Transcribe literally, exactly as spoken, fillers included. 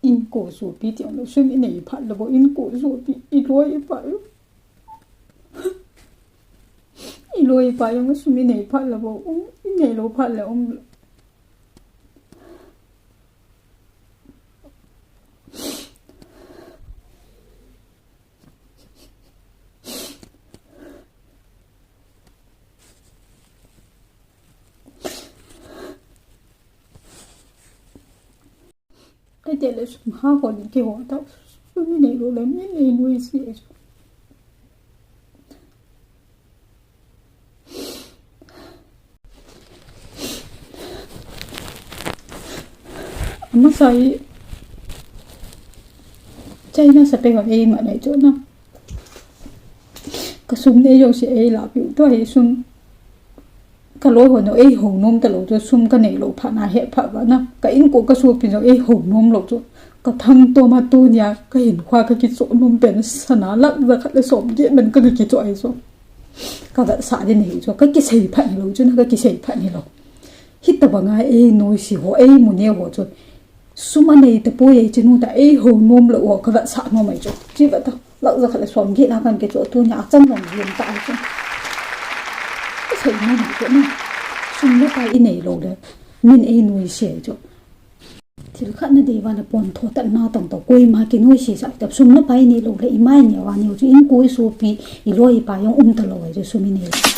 Inko sopi ti jong le sum inei phat le bou, inko sopi, iloi ipai jong. Iloi ipai jong sum inei phat le bou, um, inei lou phat le um. Kati le sum ha ho ni kiho ta, sum inei lou le, mi nei nuisat. Amasa hi, China sapeng hon eima nei chu na. Kasum nei jouse eilahpeh u, tua hi sum kaloi hon eihou nom talou chu, sum kanei lou phat na he phat uva na. Ka inko kasopi jong eihou nom lou chu. Kathangtom a tunia kahinkhoa kakichoh nom pen sana lakh jakhat le somget man kakichoh ahi chu. Kavetsah ding ahi chu, kakisei phat hilou chu na, kakisei phat hilou. Hitobanga einoise ho, eimu neo ho chu, sum anei tapoi, hiche nu ta eihou nom lou ho kavetsah nom ahi chu. Chi veta, lakh jakhat le somget na kakichoh, tunia achan jong jeng ta ahi chu. Kasei nom ahi chu na. Sum le pai inei lou le, min einoise ahi chu. Thil khat nadei uva le pontho tatna tong toh, koima kinoise sah tah, sum le pai inei lou le, imai neo a neo chu, inko isopi, iloi ipai jong um talou ahi chu, sum inei lou.